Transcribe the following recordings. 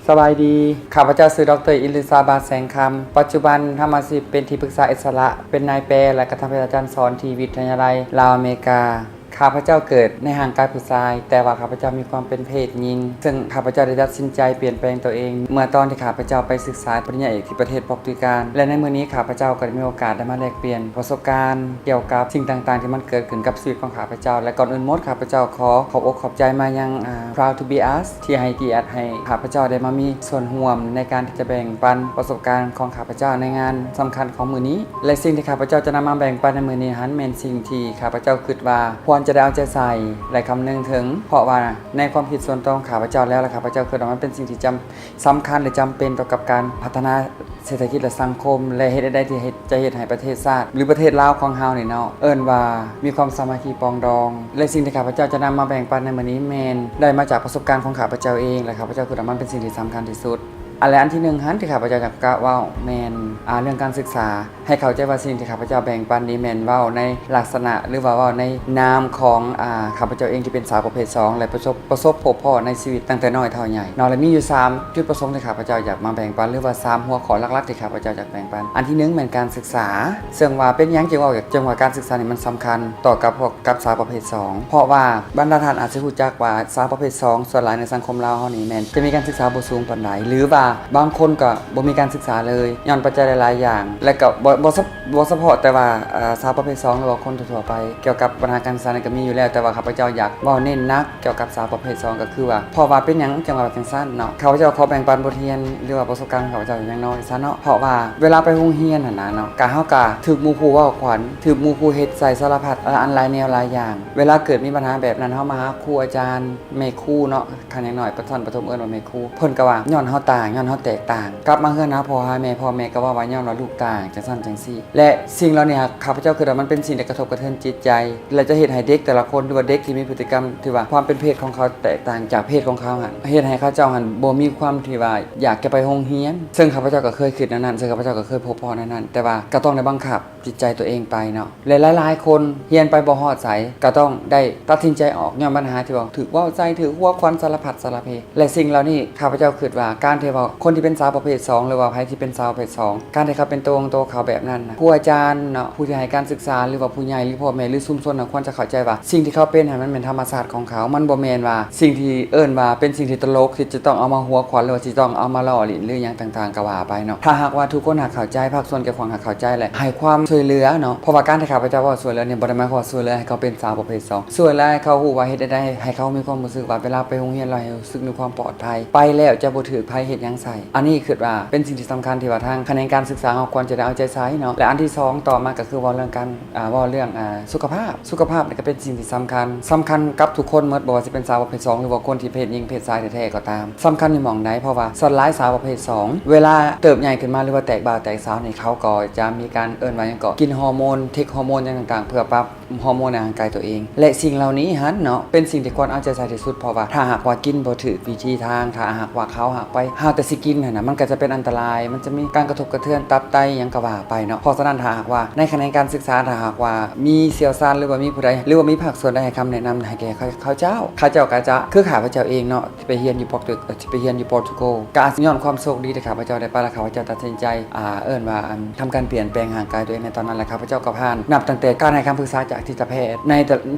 ສະບາຍດີ, ຂ້າພະເຈົ້າຊື່ ດອກເຕີ ອິລິຊາບາດ ແສງຄຳ, ປັດຈຸບັນທຳອາຊີບເປັນທີ່ປຶກສາອິດສະຫຼະ, ເປັນນາຍແປ ແລະ ກະທັນເປັນອາຈານສອນທີ່ວິທະຍາໄລລາວອາເມລິກາ. ຂ້າພະເຈົ້າເກີດໃນຮ່າງກາຍຜູ້ຊາຍ, ແຕ່ວ່າຂ້າພະເຈົ້າມີຄວາມເປັນເພດຍິງ, ເຊິ່ງຂ້າພະເຈົ້າໄດ້ຕັດສິນໃຈປ່ຽນແປງຕົວເອງ ເມື່ອຕອນທີ່ຂ້າພະເຈົ້າໄປສຶກສາປະລິນຍາເອກທີ່ປະເທດປອກຕຸຍການ ແລະ ໃນມື້ນີ້ຂ້າພະເຈົ້າກໍໄດ້ມີໂອກາດໄດ້ມາແລກປ່ຽນປະສົບການກ່ຽວກັບສິ່ງຕ່າງໆທີ່ມັນເກີດຂຶ້ນກັບຊີວິດຂອງຂ້າພະເຈົ້າ. ແລະ ກ່ອນອື່ນໝົດ ຂ້າພະເຈົ້າຂໍຂອບອົກຂອບໃຈມາຍັງ ອ່າ Proud to be us ທີ່ໃຫ້ກຽດໃຫ້ຂ້າພະເຈົ້າໄດ້ມາມີສ່ວນຮ່ວມໃນການທີ່ຈະແບ່ງປັນປະສົບການຂອງຂ້າພະເຈົ້າໃນງານສຳຄັນຂອງມື້ນີ້. ແລະ ສິ່ງທີ່ຂ້າພະເຈົ້າຈະນຳມາແບ່ງປັນໃນມື້ນີ້ຫັ້ນ ແມ່ນສິ່ງທີ່ຂ້າພະເຈົ້າຄິດວ່າຄວນຈະໄດ້ເອົາໃຈໃສ່ ແລະ ຄຳນຶງເຖິງ, ເພາະວ່າໃນຄວາມຄິດສ່ວນຕົວຂອງຂ້າພະເຈົ້າແລ້ວ ແລະ ຂ້າພະເຈົ້າຄິດວ່າມັນເປັນສິ່ງທີ່ຈຳ ສຳຄັນ ແລະ ຈຳເປັນຕໍ່ກັບການພັດທະນາເສດຖະກິດ ແລະ ສັງຄົມ ແລະ ເຮັດໃດທີ່ເຮັດ ຈະເຮັດໃຫ້ປະເທດຊາດ ຫຼື ປະເທດລາວຂອງເຮົານີ້ເນາະ ເອີ້ນວ່າມີຄວາມສາມັກຄີປອງດອງ. ແລະ ສິ່ງທີ່ຂ້າພະເຈົ້າຈະນຳມາແບ່ງປັນໃນມື້ນີ້ ແມ່ນໄດ້ມາຈາກປະສົບການຂອງຂ້າພະເຈົ້າເອງ ແລະ ຂ້າພະເຈົ້າຄິດວ່າມັນເປັນສິ່ງທີ່ສຳຄັນທີ່ສຸດ. ອັນ ແລະ ອັນທີໜຶ່ງຫັ້ນ ທີ່ຂ້າພະເຈົ້າຢາກກະເວົ້າແມ່ນ ອ່າ ເລື່ອງການສຶກສາ. ໃຫ້ເຂົ້າໃຈວ່າສິ່ງທີ່ຂ້າພະເຈົ້າແບ່ງປັນນີ້ແມ່ນເວົ້າໃນລັກສະນະ ຫຼືວ່າເວົ້າໃນນາມຂອງ ອາ ຂ້າພະເຈົ້າເອງທີ່ເປັນສາວປະເພດສອງ ແລະ ປະສົບ ປະສົບພົບພໍ້ໃນຊີວິດຕັ້ງແຕ່ນ້ອຍເທົ່າໃຫຍ່ເນາະ. ແລະ ມີຢູ່ສາມຈຸດປະສົງທີ່ຂ້າພະເຈົ້າຢາກມາແບ່ງປັນ ຫຼືວ່າສາມຫົວຂໍ້ຫຼັກໆທີ່ຂ້າພະເຈົ້າຢາກແບ່ງປັນ. ອັນທີໜຶ່ງແມ່ນການສຶກສາ, ເຊິ່ງວ່າເປັນຫຍັງຈຶ່ງເວົ້າ ຈຶ່ງວ່າການສຶກສານີ້ມັນສຳຄັນຕໍ່ກັບພວກ ກັບສາວປະເພດສອງ ເພາະວ່າບັນດາທ່ານອາດຊິຮູ້ຈັກວ່າສາວປະເພດສອງສ່ວນຫຼາຍໃນສັງຄົມລາວເຮົານີ້ແມ່ນຈະມີການສຶກສາບໍ່ສູງປານໃດ ຫຼືວ່າບາງຄົນກໍບໍ່ມີການສຶກສາເລີຍ ຍ້ອນປັດໄຈຫຼາຍໆຢ່າງ ແລະ ກໍບໍ່ ບໍ່ສະ ບໍ່ສະເພາະແຕ່ວ່າ ເອີ ສາວປະເພດສອງ ຫຼືວ່າຄົນທົ່ວໆໄປ. ກ່ຽວກັບບັນຫາການສຶກສານີ້ກໍມີຢູ່ແລ້ວ ແຕ່ວ່າຂ້າພະເຈົ້າຢາກເວົ້າເນັ້ນໜັກກ່ຽວກັບສາວປະເພດສອງ ກໍຄືວ່າ ເພາະວ່າເປັນຫຍັງຈຶ່ງວ່າຈັ່ງຊັ້ນເນາະ. ຂ້າພະເຈົ້າຂໍແບ່ງປັນບົດຮຽນ ຫຼືວ່າປະສົບການຂອງຂ້າພະເຈົ້າຢ່າງນ້ອຍຊະເນາະ. ເພາະວ່າເວລາໄປໂຮງຮຽນຫັ້ນນະເນາະ ກະ ເຮົາກະຖືກໝູ່ຄູ່ເວົ້າຂວັນ ຖືກໝູ່ຄູ່ເຮັດໃສ່ສາລະພັດ ອາ ອັນຫຼາຍແນວຫຼາຍຢ່າງ. ເວລາເກີດມີບັນຫາແບບນັ້ນ ເຮົາມາຫາຄູອາຈານ ແມ່ຄູເນາະ, ຂັ້ນຢ່າງໜ້ອຍປະຖອມ ປະຖົມເອີ້ນວ່າແມ່ຄູ, ເພິ່ນກໍວ່າຍ້ອນເຮົາຕ່າງ ຍ້ອນເຮົາແຕກຕ່າງ. ກັບມາເຮືອນຫາພໍ່ຫາແມ່ ພໍ່ແມ່ກໍເວົ້າວ່າຍ້ອນວ່າລູກຕ່າງ ຈັ່ງຊັ້ນຈັ່ງຊີ້. ແລະ ສິ່ງເຫຼົ່ານີ້ຫາກ ຂ້າພະເຈົ້າຄິດວ່າມັນເປັນສິ່ງທີ່ກະທົບກະເທືອນຈິດໃຈ ແລະ ຈະເຮັດໃຫ້ເດັກແຕ່ລະຄົນ ຫຼືວ່າເດັກທີ່ມີພຶດຕິກຳທີ່ວ່າຄວາມເປັນເພດຂອງເຂົາແຕກຕ່າງຈາກເພດຂອງເຂົາຫັ້ນ ເຮັດໃຫ້ເຂົາເຈົ້າຫັ້ນບໍ່ມີຄວາມທີ່ວ່າຢາກຈະໄປໂຮງຮຽນ. ເຊິ່ງຂ້າພະເຈົ້າກໍເຄີຍຄິດແນວນັ້ນ ເຊິ່ງຂ້າພະເຈົ້າກໍເຄີຍພົບພໍ້ແນວນັ້ນ ແຕ່ວ່າກໍຕ້ອງໄດ້ບັງຄັບ ຈິດໃຈຕົວເອງໄປເນາະ ແລະ ຫຼາຍໆຄົນຮຽນໄປບໍ່ຮອດໃສ ກໍຕ້ອງໄດ້ຕັດສິນໃຈອອກ ຍ້ອນບັນຫາທີ່ວ່າຖືກເວົ້າໃສ່ ຖືກຫົວຂວັນສາລະພັດສາລະເພ. ແລະ ສິ່ງເຫຼົ່ານີ້ ຂ້າພະເຈົ້າຄິດວ່າ ການທີ່ວ່າຄົນທີ່ເປັນສາວປະເພດສອງ ຫຼືວ່າໃຜທີ່ເປັນສາວປະເພດສອງ ການທີ່ເຂົາເປັນຕົວຂອງຕົວເຂົາແບບນັ້ນນະ ຄູອາຈານເນາະ ຜູ້ທີ່ໃຫ້ການສຶກສາ ຫຼືວ່າຜູ້ໃຫຍ່ ຫຼືພໍ່ແມ່ ຫຼືຊຸມຊົນນະ ຄວນຈະເຂົ້າໃຈວ່າ ສິ່ງທີ່ເຂົາເປັນຫັ້ນ ມັນແມ່ນທຳມະຊາດຂອງເຂົາ ມັນບໍ່ແມ່ນວ່າສິ່ງທີ່ເອີ້ນວ່າເປັນສິ່ງທີ່ຕະຫຼົກ ທີ່ຈະຕ້ອງເອົາມາຫົວຂວັນ ຫຼືວ່າຊິຕ້ອງເອົາມາລໍ້ຫຼິ້ນ ຫຼືຫຍັງຕ່າງໆ ກໍວ່າໄປເນາະ. ຖ້າຫາກວ່າທຸກຄົນຫາກເຂົ້າໃຈ ພາກສ່ວນກ່ຽວຂ້ອງຫາກເຂົ້າໃຈ ແລະ ໃຫ້ຄວາມຊ່ວຍເຫຼືອເນາະ ເພາະວ່າການທີ່ຂ້າພະເຈົ້າເວົ້າຊ່ວຍເຫຼືອນີ້ ບໍ່ໄດ້ໝາຍຄວາມວ່າຊ່ວຍເຫຼືອໃຫ້ເຂົາເປັນສາວປະເພດສອງ ຊ່ວຍເຫຼືອໃຫ້ເຂົາຮູ້ວ່າເຮັດໃດໃດໃຫ້ເຂົາມີຄວາມຮູ້ສຶກວ່າ ເວລາໄປໂຮງຮຽນແລ້ວໃຫ້ຮູ້ສຶກມີຄວາມປອດໄພ ໄປແລ້ວຈະບໍ່ຖືກໃຜເຮັດຫຍັງໃສ່. ອັນນີ້ຄິດວ່າເປັນສິ່ງທີ່ສຳຄັນ ທີ່ວ່າທາງຂະແໜງການສຶກສາເຮົາຄວນຈະໄດ້ເອົາໃຈໃສ່ເນາະ. ແລະ ອັນທີສອງຕໍ່ມາກໍຄືເວົ້າເລື່ອງການ ອ່າ ເວົ້າເລື່ອງ ອ່າ ສຸຂະພາບ. ສຸຂະພາບນີ້ກໍເປັນສິ່ງທີ່ສຳຄັນ ສຳຄັນກັບທຸກຄົນໝົດ ບໍ່ວ່າຊິເປັນສາວປະເພດສອງ ຫຼືວ່າຄົນທີ່ເພດຍິງເພດຊາຍແທ້ໆກໍຕາມ. ສຳຄັນຢູ່ໝ່ອງໃດ? ເພາະວ່າສ່ວນຫຼາຍສາວປະເພດສອງ ເວລາເຕີບໃຫຍ່ຂຶ້ນມາ ຫຼືວ່າແຕກບ່າວແຕກສາວນີ້ ເຂົາກໍຈະມີການເອີ້ນວ່າຫຍັງເກາະ ກິນຮໍໂມນ ເທັກຮໍໂມນຫຍັງຕ່າງໆ ເພື່ອປັບຮໍໂມນໃນຮ່າງກາຍຕົວເອງ ແລະ ສິ່ງເຫຼົ່ານີ້ຫັ້ນເນາະ ເປັນສິ່ງທີ່ຄວນເອົາໃຈໃສ່ທີ່ສຸດ ເພາະວ່າຖ້າຫາກວ່າກິນບໍ່ຖືກວິທີທາງ ຖ້າຫາກວ່າເຂົາຫາກໄປຫາແຕ່ຊິກິນຫັ້ນນະ ມັນກໍຈະເປັນອັນຕະລາຍ ມັນຈະມີການກະທົບກະເທືອນຕັບໄຕຫຍັງກໍວ່າໄປເນາະ. ເພາະສະນັ້ນ ຖ້າຫາກວ່າໃນຂະແໜງການສຶກສາ ຖ້າຫາກວ່າມີຊ່ຽວຊານ ຫຼືວ່າມີຜູ້ໃດ ຫຼືວ່າມີພາກສ່ວນໃດໃຫ້ຄຳແນະນຳໃຫ້ແກ່ເຂົາເຈົ້າ ເຂົາເຈົ້າກໍຈະ ຄືຂ້າພະເຈົ້າເອງເນາະ ທີ່ໄປຮຽນຢູ່ປອກຕຸ ເອີ ທີ່ໄປຮຽນຢູ່ປອກຕຸໂກ ກໍອາດຍ້ອນຄວາມໂຊກດີທີ່ຂ້າພະເຈົ້າໄດ້ໄປ ແລະ ຂ້າພະເຈົ້າຕັດສິນໃຈ ອ່າ ເອີ້ນວ່າ ອ່າ ທຳການປ່ຽນແປງຮ່າງກາຍຕົວເອງໃນຕອນນັ້ນ ແລະ ຂ້າພະເຈົ້າກໍຜ່ານ ນັບຕັ້ງແຕ່ການໃຫ້ຄຳປຶກສາຈາກຈິດຕະແພດໃນ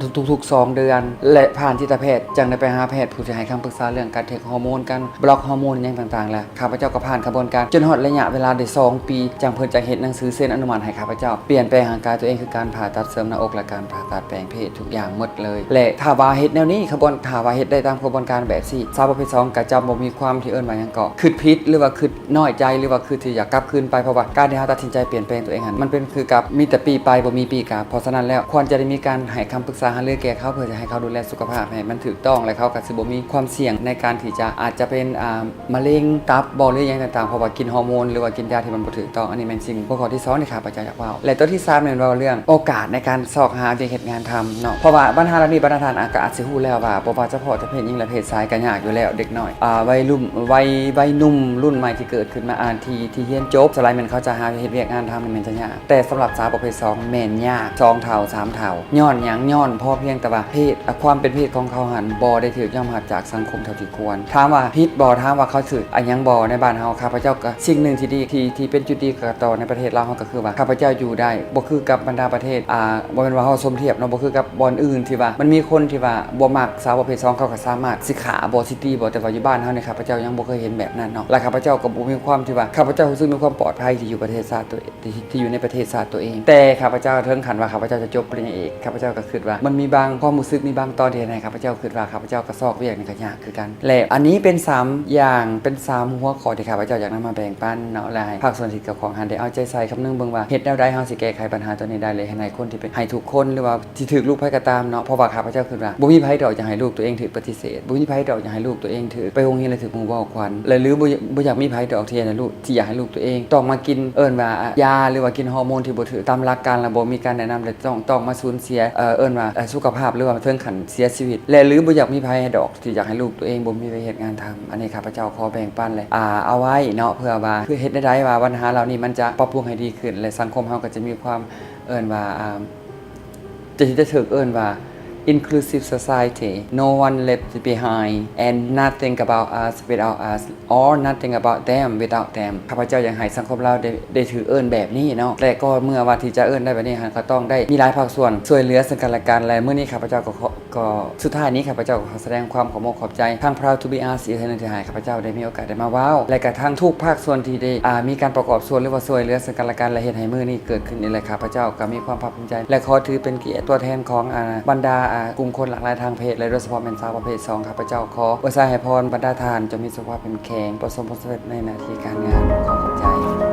ທຸກໆສອງເດືອນ ແລະ ຜ່ານຈິດຕະແພດຈັ່ງໄດ້ໄປຫາແພດຜູ້ທີ່ໃຫ້ຄຳປຶກສາເລື່ອງການເທັກຮໍໂມນ ການບລັອກຮໍໂມນຫຍັງຕ່າງໆ ແລະ ຂ້າພະເຈົ້າກໍຜ່ານຂະບວນການຈົນຮອດໄລຍະເວລາໄດ້ສອງປີ ຈັ່ງເພິ່ນຈັ່ງເຮັດໜັງສືເຊັນອະນຸມັດໃຫ້ຂ້າພະເຈົ້າປ່ຽນແປງຮ່າງກາຍຕົວເອງ ຄືການຜ່າຕັດເສີມໜ້າອົກ ແລະ ການຜ່າຕັດແປງເພດ ທຸກຢ່າງໝົດເລີຍ ແລະ ຖ້າວ່າເຮັດແນວນີ້ ຂະບວນ ຖ້າວ່າເຮັດໄດ້ຕາມຂະບວນການແບບຊີ້ ສາວປະເພດສອງກໍຈະບໍ່ມີຄວາມທີ່ເອີ້ນວ່າຫຍັງເກາະ ຄິດຜິດ ຫຼືວ່າຄິດນ້ອຍໃຈ ຫຼືວ່າຄິດທີ່ຢາກກັບຄືນໄປ ເພາະວ່າການທີ່ເຮົາຕັດສິນໃຈປ່ຽນແປງຕົວເອງຫັ້ນ ມັນເປັນຄືກັບມີແຕ່ປີ້ໄປ ບໍ່ມີປີ້ກັບ. ເພາະສະນັ້ນແລ້ວ ຄວນຈະໄດ້ມີການໃຫ້ຄຳປຶກສາຫາລືແກ່ເຂົາ ເພື່ອຈະໃຫ້ເຂົາດູແລສຸຂະພາບໃຫ້ມັນຖືກຕ້ອງ ແລະ ເຂົາກໍຊິບໍ່ມີຄວາມສ່ຽງໃນການທີ່ຈະອາດຈະເປັນ ອ່າ ມະເຮັງຕັບບໍ ຫຼືຫຍັງຕ່າງໆ ເພາະວ່າກິນຮໍໂມນ ຫຼືວ່າກິນຢາທີ່ມັນບໍ່ຖືກຕ້ອງ. ອັນນີ້ແມ່ນສິ່ງຫົວຂໍ້ທີສອງທີ່ຂ້າພະເຈົ້າຢາກເວົ້າ ແລະ ຕົວທີສາມແມ່ນເວົ້າເລື່ອງໂອກາດໃນການຊອກຫາວຽກເຮັດງານທຳເນາະ ເພາະວ່າບັນຫາເຫຼົ່ານີ້ ບັນດາທ່ານອາດ ກໍອາດຊິຮູ້ແລ້ວວ່າ ບໍ່ວ່າສະເພາະແຕ່ເພດຍິງ ແລະ ເພດຊາຍກໍຍາກຢູ່ແລ້ວ ເດັກນ້ອຍ ອ່າ ໄວລຸ້ນ ໄວ ໄວໜຸ່ມລຸ້ນໃໝ່ທີ່ເກີດຂຶ້ນມາ ອ່າ ທີ່ ທີ່ຮຽນຈົບ ສ່ວນຫຼາຍແມ່ນເຂົາຈະຫາເຮັດວຽກງານທຳນີ້ແມ່ນຈະຍາກ ແຕ່ສຳລັບສາວປະເພດສອງແມ່ນຍາກສອງເທົ່າສາມເທົ່າ ເຂົາ. ຍ້ອນຫຍັງ? ຍ້ອນເພາະພຽງແຕ່ວ່າເພດ ອາ ຄວາມເປັນເພດຂອງເຂົາຫັ້ນບໍ່ໄດ້ຖືກຍອມຮັບຈາກສັງຄົມເທົ່າທີ່ຄວນ. ຖາມວ່າຜິດບໍ່? ຖາມວ່າເຂົາຖືກອາຫຍັງບໍ່? ໃນບ້ານເຮົາ ຂ້າພະເຈົ້າກໍ ສິ່ງໜຶ່ງທີ່ດີ ທີ່ ທີ່ເປັນຈຸດດີກວ່າຕໍ່ໃນປະເທດລາວເຮົາ ກໍຄືວ່າຂ້າພະເຈົ້າຢູ່ໄດ້ ບໍ່ຄືກັບບັນດາປະເທດ ອາ ບໍ່ແມ່ນວ່າເຮົາສົມທຽບເນາະ ບໍ່ຄືກັບບ່ອນອື່ນທີ່ວ່າມັນມີຄົນທີ່ວ່າບໍ່ມັກສາວປະເພດສອງ ເຂົາກໍສາມາດຊິຂ້າບໍ່ ຊິຕີບໍ່ ແຕ່ວ່າຢູ່ບ້ານເຮົານີ້ ຂ້າພະເຈົ້າຍັງບໍ່ເຄີຍເຫັນແບບນັ້ນເນາະ ແລະ ຂ້າພະເຈົ້າກໍບໍ່ມີຄວາມທີ່ວ່າ ຂ້າພະເຈົ້າຮູ້ສຶກມີຄວາມປອດໄພທີ່ຢູ່ປະເທດຊາດຕົວເອງ ທີ່ ທີ່ຢູ່ໃນປະເທດຊາດຕົວເອງ. ແຕ່ຂ້າພະເຈົ້າ ເຖິງຂັ້ນວ່າຂ້າພະເຈົ້າຈະຈົບປະລິນຍາເອກ ຂ້າພະເຈົ້າກໍຄິດວ່າມັນມີບາງຄວາມຮູ້ສຶກ ມີບາງຕອນທີ່ເຮັດໃຫ້ຂ້າພະເຈົ້າຄິດວ່າ ຂ້າພະເຈົ້າກໍຊອກວຽກນີ້ກໍຍາກຄືກັນ. ແລະ ອັນນີ້ເປັນສາມຢ່າງ ເປັນສາມຫົວຂໍ້ທີ່ຂ້າພະເຈົ້າຢາກນຳມາແບ່ງປັນເນາະ ແລະ ໃຫ້ພາກສ່ວນທີ່ກ່ຽວຂ້ອງຫັ້ນໄດ້ເອົາໃຈໃສ່ ຄຳນຶງເບິ່ງວ່າເຮັດແນວໃດເຮົາຊິແກ້ໄຂບັນຫາຕົວນີ້ໄດ້ ແລະ ເຮັດໃຫ້ຄົນທີ່ເປັນ ໃຫ້ທຸກຄົນ ຫຼືວ່າ ທີ່ຖືກລູກໃຜກໍຕາມເນາະ ເພາະວ່າຂ້າພະເຈົ້າຄິດວ່າ ບໍ່ມີໃຜດອກຢາກໃຫ້ລູກຕົວເອງຖືກປະຕິເສດ, ບໍ່ມີໃຜດອກຢາກໃຫ້ລູກຕົວເອງຖືກໄປໂຮງຮຽນແລ້ວຖືກໝູ່ເວົ້າຂວັນ ແລະ ຫຼືບໍ່ ບໍ່ຢາກມີໃຜດອກທີ່ຢາກໃຫ້ລູກ ທີ່ຢາກໃຫ້ລູກຕົວເອງຕ້ອງມາກິນ ເອີ້ນວ່າ ອາ ຢາ ຫຼືວ່າກິນຮອກໂມນທີ່ບໍ່ຖືກຕາມຫຼັກການ ແລະ ບໍ່ມີການແນະນຳ ແລະ ຕ້ອງ ຕ້ອງມາສູນເສຍ ເອີ ເອີ້ນວ່າ ເອີ ສຸຂະພາບ ຫຼືວ່າເຖິງຂັ້ນເສຍຊີວິດ ແລະ ຫຼືບໍ່ຢາກມີໃຜດອກທີ່ຢາກໃຫ້ລູກຕົວເອງບໍ່ມີໃຜເຮັດງານທຳ. ອັນນີ້ຂ້າພະເຈົ້າຂໍແບ່ງປັນ ແລະ ອາ ເອົາໄວ້ເນາະ ເພື່ອວ່າ ຄືເຮັດແນວໃດວ່າບັນຫາເຫຼົ່ານີ້ມັນຈະປັບປຸງໃຫ້ດີຂຶ້ນ ແລະ ສັງຄົມເຮົາກໍຈະມີຄວາມ ເອີ້ນວ່າ ອາ ຈະ ຈະຖືກເອີ້ນວ່າ inclusive society, no one left behind, and nothing about us without us, or nothing about them without them. ຂ້າພະເຈົ້າຢາກໃຫ້ສັງຄົມລາວໄດ້ ໄດ້ຖືກເອີ້ນແບບນີ້ເນາະ ແລະ ກໍເມື່ອວ່າທີ່ຈະເອີ້ນໄດ້ແບບນີ້ຫັ້ນ ກໍຕ້ອງໄດ້ມີຫຼາຍພາກສ່ວນຊ່ວຍເຫຼືອເຊິ່ງກັນແລະກັນ ແລະ ມື້ນີ້ຂ້າພະເຈົ້າກໍຂໍ ກໍສຸດທ້າຍນີ້ ຂ້າພະເຈົ້າກໍຂໍສະແດງຄວາມຂອບອົກຂອບໃຈທາງ Proud to be Us ອີກເທື່ອໜຶ່ງທີ່ໃຫ້ຂ້າພະເຈົ້າໄດ້ມີໂອກາດໄດ້ມາເວົ້າ ແລະ ກະທັງທຸກພາກສ່ວນທີ່ໄດ້ ອາ ມີການປະກອບສ່ວນ ຫຼືວ່າຊ່ວຍເຫຼືອເຊິ່ງກັນແລະກັນ ແລະ ເຮັດໃຫ້ມື້ນີ້ເກີດຂຶ້ນນີ້ແຫຼະ. ຂ້າພະເຈົ້າກໍມີຄວາມພາກພູມໃຈ ແລະ ຂໍຖືເປັນກຽດຕົວແທນຂອງ ອາ ບັນດາ ອາ ກຸ່ມຄົນຫຼາກຫຼາຍທາງເພດ ແລະ ໂດຍສະເພາະແມ່ນສາວປະເພດສອງ ຂ້າພະເຈົ້າຂໍອວຍໄຊໃຫ້ພອນບັນດາທ່ານ ຈົ່ງມີສຸຂະພາບເຂັ້ມແຂງ ປະສົບຜົນສຳເລັດໃນໜ້າທີ່ການງານ. ຂໍຂອບໃຈ.